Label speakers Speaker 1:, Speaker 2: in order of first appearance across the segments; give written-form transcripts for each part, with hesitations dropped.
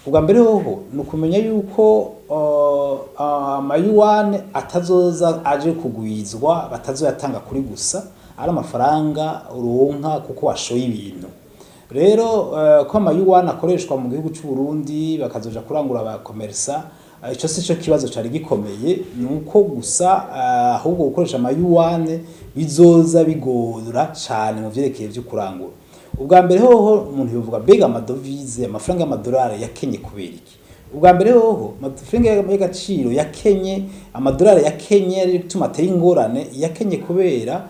Speaker 1: Ubwa mbere hoho ni ukumenya yuko amayuwane atazoza aje kugwizwa, batazoyatanga kuri gusa, ari amafaranga uronka kuko washoye ibintu. Rero ko amayuwane akoreshwa mu gihugu c'u Burundi, bakazoja kurangura abakomersa, ico si cyo kibazo cari gikomeye. Ni uko gusa ahubwo gukoresha amayuwane bizoza bigora cane mu vyerekeye vyo kurangura. Ubwa mbere hoho umuntu yovuga: mbega amadovize, amafaranga y'amadolari yakenye kubera iki? Ubwa mbere hoho amafaranga y'agaciro yakenye, amadolari yakenye, ari gutuma ateye ingorane, yakenye kubera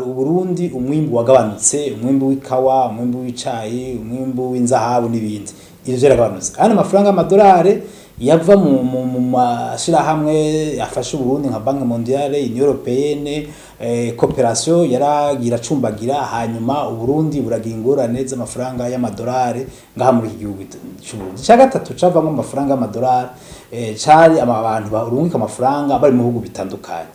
Speaker 1: Uburundi umwimbu wagabanutse, umwimbu w'ikawa, umwimbu w'icayi, umwimbu w'inzahabu n'ibindi. Ivyo vyaragabanutse, kandi amafaranga y'amadolari yava mu mashirahamwe afasha Uburundi nka Banque Mondiale, Union Européenne, coopération yaragira acumbagira. Hanyuma Uburundi buragira ingorane z'amafaranga y'amadolari ngaha muri iki gihugu c'Uburundi. Ica gatatu cavamwo amafaranga y'amadolari cari abantu barungika amafaranga bari mu bihugu bitandukanye.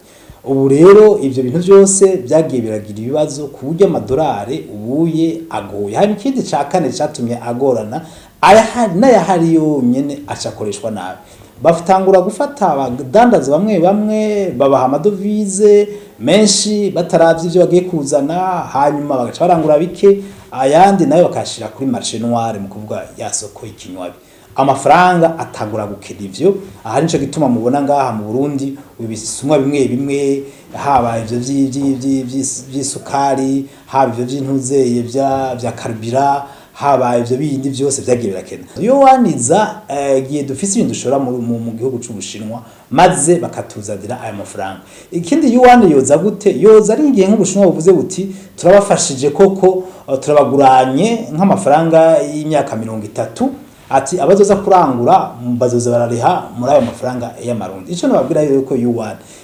Speaker 1: Ubu rero ivyo bintu vyose vyagiye biragira ibibazo ku buryo amadolari ubuye agoye. Hari ikindi ca kane catumye agorana: ayahari n'ayahari yonyene acakoreshwa nabi. Batangura gufata abadandaza bamwe bamwe, babaha amadovize menshi bataravye ivyo bagiye kuzana, hanyuma bagaca barangura bike, ayandi nayo bakayashira kuri marché noir, mu kuvuga ya soko y'ikinywabi. Amafaranga atangura gukena. Ivyo aha nico gituma mubona ngaha mu Burundi ibisumwa bimwe bimwe, haba ivyo vy'isukari, haba ivyo vy'intuzeye vya carburant, haba ivyo bindi vyose vyagiye birakena. Iyo waniza igihe dufise ibintu dushora mu gihugu c'Ubushinwa, maze bakatuzanira aya mafaranga. Ikindi, yuan yoza gute? Yoza ari igihe nk'Ubushinwa buvuze buti: "Turabafashije koko, turabaguranye nk'amafaranga y'imyaka 30," ati abazoza kurangura bazoza barariha muri ayo mafaranga y'amarundi. Ico nababwira yuko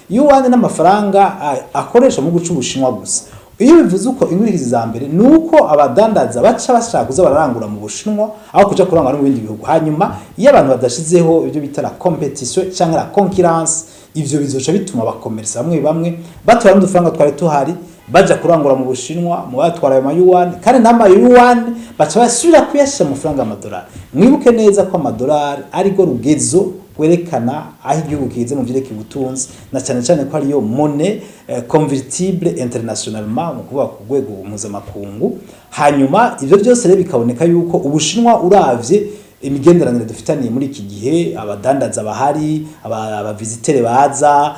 Speaker 1: yuan n'amafaranga akoresha mu gihugu c'Ubushinwa gusa. Iyo bivuze uko, inkurikizi za mbere ni uko abadandaza baca bashaka kuza bararangura mu Bushinwa aho kuja kurangura no mu bindi bihugu. Hanyuma iyo abantu badashizeho ibyo bita la compétition cyangwa la concurrence, ivyo bizoca bituma abakomersa bamwe bamwe batora n'udufaranga twari tuhari, baja kurangura mu Bushinwa mu batwara ayo mayuan, kandi n'amayuan baca basubira kuyashira mu mafaranga y'amadolari. Mwibuke neza ko amadolari ariko rugezo werekana aho igihugu kigeze mu vyerekeye ubutunzi, na cyane cyane ko ariyo monnaie convertible internationalement, mu kuvuga ku rwego mpuzamakungu. Hanyuma ivyo byose rero bikaboneka yuko Ubushinwa, uravye imigenderanire dufitaniye muri iki gihe, abadandaza bahari, abavisiteri baza,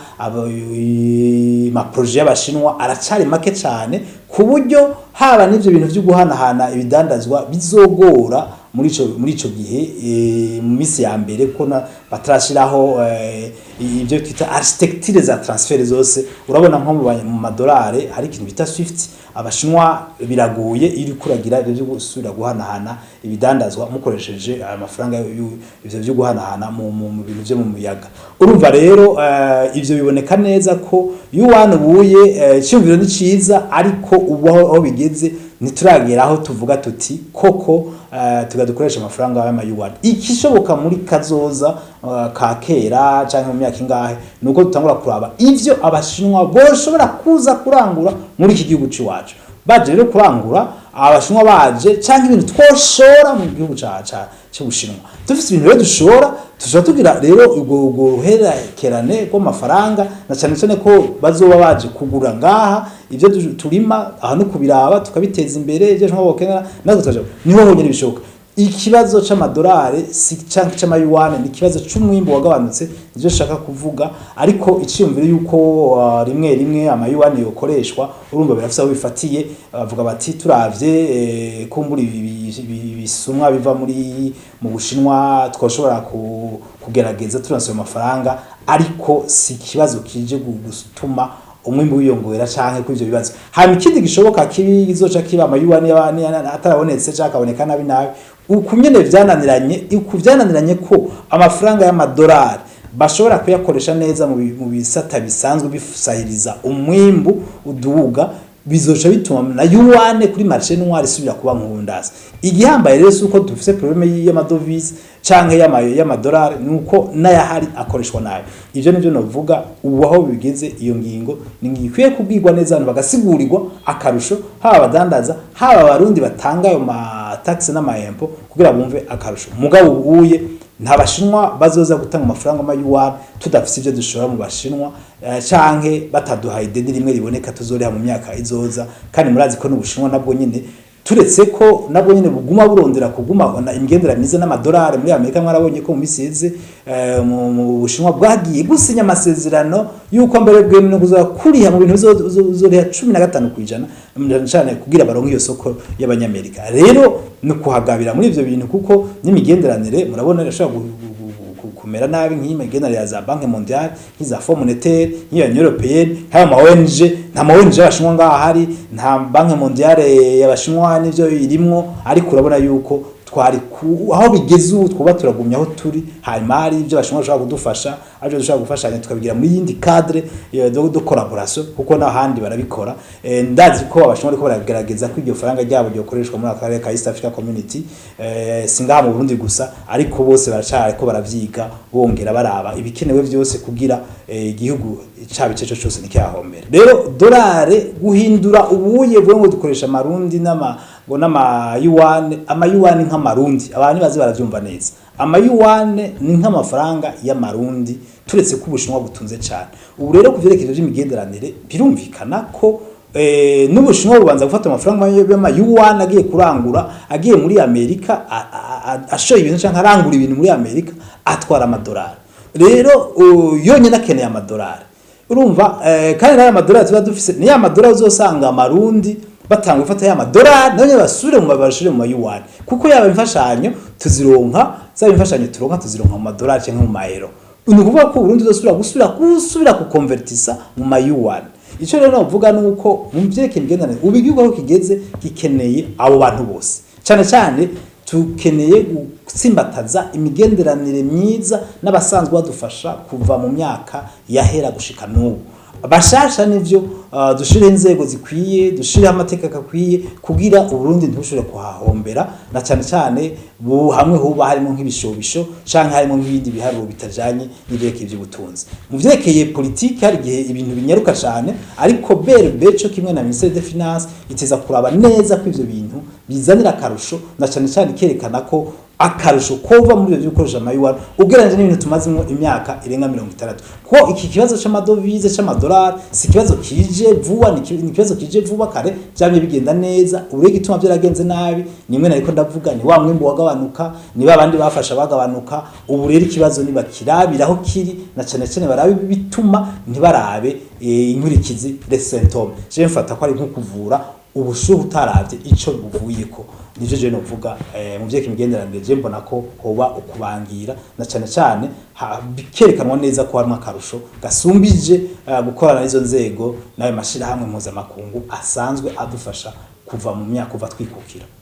Speaker 1: amaproje y'Abashinwa aracari make cyane, ku buryo haba n'ivyo bintu vyo guhanahana ibidandazwa bizogora muri ico gihe, mu misi ya mbere, ko batarashiraho ibyo twita architecture za transfert zose. Urabona nko mu madolari hari ikintu bita SWIFT. Abashinwa biragoye iyo uriko uragira ibyo byo gusubira guhanahana ibidandazwa mukoresheje aya mafaranga, ivyo byo guhanahana mu bintu vyo mu muyaga. Urumva rero ivyo biboneka neza ko yuan ubuye icyumviro ni ciza, ariko ubu aho bigeze ntituragera aho tuvuga tuti koko tugadukoresha amafaranga y'amayuan. Ikishoboka muri kazoza ka kera canke mu myaka ingahe, nuko dutangura kuraba ivyo Abashinwa boshobora kuza kurangura muri iki gihugu c'iwacu. Baje rero kurangura, Abashinwa baje, canke ibintu twoshora mu gihugu ca ca c'Ubushinwa, dufise ibintu rero dushora, tushobora tugira rero ubwo ruherekerane rw'amafaranga, na cyane cyane ko bazoba baje kugura ngaha ivyo turima aha, no kubiraba tukabiteza imbere. Ivyo nko bokenera natwe tukaja, niho honyine bishoboka. Ikibazo c'amadolari si canke c'amayuane, ni ikibazo c'umwimbu wagabanutse, nivyo nshaka kuvuga. Ariko iciyumviro yuko rimwe rimwe amayuane yokoreshwa, urumva birafise aho bifatiye. Bavuga bati turavye kumbura ibisumwa biva mu Bushinwa, twoshobora kugerageza turanse ayo mafaranga, ariko si ikibazo kije gutuma umwimbu wiyongera canke kuri ivyo bibazo. Hanyuma ikindi gishoboka kibi gizoca kiba, amayuane atarabonetse canke akaboneka nabi nabi, uku nyene vyananiranye, uku vyananiranye ko amafaranga y'amadolari bashobora kuyakoresha neza mu bisata bisanzwe bisahiriza umwimbu uduga, bizoca bituma na yuane kuri marché noir isubira kuba nkundasa. Igihambaye rero si uko dufise problème y'amadovize canke y'amadolari, nuko n'ayahari akoreshwa nabi. Ivyo nivyo novuga ubu aho bigeze. Iyo ngingo ni ngingo ikwiye kubwirwa neza, abantu bagasigurirwa akarusho, haba abadandaza, haba Abarundi batanga ayo ma amataxe n'amahempo kugira bumve akarusho. Mugabo ubuye nta Bashinwa bazoza gutanga amafaranga y'amayuan tudafise ivyo dushora mu Bashinwa, canke bataduhaye ideni rimwe riboneka tuzoriha mu myaka izoza. Kandi murazi ko n'Ubushinwa nabwo nyene, turetse ko nabwo nyene buguma burondera kuguma imigenderanire myiza n'amadolari muri Amerika, mwarabonye ko mu misi iheze mu Bushinwa bwagiye gusinya amasezerano yuko mbere bwemewe no kuza kuriha mu bintu bizoriha 15% cyane kugira baronke iyo soko y'Abanyamerika. Rero ni kuhagabira muri ivyo bintu, kuko n'imigenderanire murabona irashobora kumera nabi, nk'iyi migenderanire ya za Banque mondiale, nk'iza Fonds monétaire, nk'iya Union européenne, nk'ayo ma ONG. Nta ma ONG y'Abashinwa ngaha hari, nta Banque mondiale y'Abashinwa n'ivyo irimwo. Ariko urabona yuko twari aho bigeze ubu twuba turagumya aho turi, hanyuma hari ibyo Abashinwa bashobora kudufasha, aribyo dushobora gufashanya, tukabigira muri yindi cadre de collaboration, kuko n'ahandi barabikora. Ndazi ko Abashinwa bariko baragerageza ko iryo faranga ryabo ryokoreshwa muri aka karere ka East Africa Community, si ngaha mu Burundi gusa, ariko bose baracariko baravyiga, bongera baraba ibikenewe vyose kugira igihugu caba ico cose ntikihahombere. Rero dolare guhindura ubuye bwo ngo dukoresha amarundi n'ama ngo n'amayuane, amayuane nk'amarundi, abantu bazi baravyumva neza. Amayuane ni nk'amafaranga y'amarundi, turetse ko Ubushinwa butunze cyane. Ubu rero ku vyerekeye vy'imigenderanire birumvikana ko n'Ubushinwa bubanza gufata amafaranga y'amayuane agiye kurangura, agiye muri Amerika, ashoye ibintu canke arangura ibintu muri Amerika, atwara amadolari. Rero yonyine akeneye amadolari, urumva, kandi n'aya madolari tuba dufise ni ya madolari uzosanga amarundi batanga gufata ya madolari nayo nyene basubire mu bashire mu mayuane, kuko yaba imfashanyo tuzironka, zaba imfashanyo turonka tuzironka mu madolari canke mu mayero. Ni ukuvuga ko Uburundi uzosubira gusubira kukonvertisa mu mayuane. Ico rero novuga nuko mu vyerekeye imigenderanire, ubu igihugu aho kigeze gikeneye abo bantu bose. Cane cane tukeneye gutsimbataza imigenderanire myiza n'abasanzwe badufasha kuva mu myaka yahera gushika n'ubu. Bashasha nivyo, dushireho inzego zikwiye, dushireho amategeko akwiye kugira Uburundi ntibushobore kuhahombera, na cane cane bu hamwe huba harimo nk'ibishobisho canke harimo nk'ibindi biharuro bitajanye n'ivyerekeye ivy'ubutunzi. Mu vyerekeye politiki hari igihe ibintu binyaruka cane, ariko BRB co kimwe na ministère des Finances iteza kuraba neza ko ivyo bintu bizanira akarusho, na cane cane ikerekana ko akarusho kova muri ivyo gukoresha amayuan ugereranyije n'ibintu tumazemo imyaka irenga 60, kuko iki kibazo c'amadovize, c'amadolari, si ikibazo kije vuba, ni ikibazo kije vuba. Kare vyamye bigenda neza. Ubu rero igituma vyaragenze nabi nimwe nariko ndavuga, ni wa mwimbu wagabanuka, ni ba bandi bafasha bagabanuka. Ubu rero ikibazo nibakirabira aho kiri, na cane cane barabe bituma, ntibarabe inkurikizi, les symptômes. Je mfata ko ari nko kuvura ubushuhe utaravye ico buvuyeko. Nivyo je novuga mu vyerekeye imigenderanire. Je mbona ko hoba ukubangira, na cane cane bikerekanwa neza ko harimo akarusho gasumbije gukorana n'izo nzego n'ayo mashirahamwe mpuzamakungu asanzwe adufasha kuva mu myaka kuva twikukira.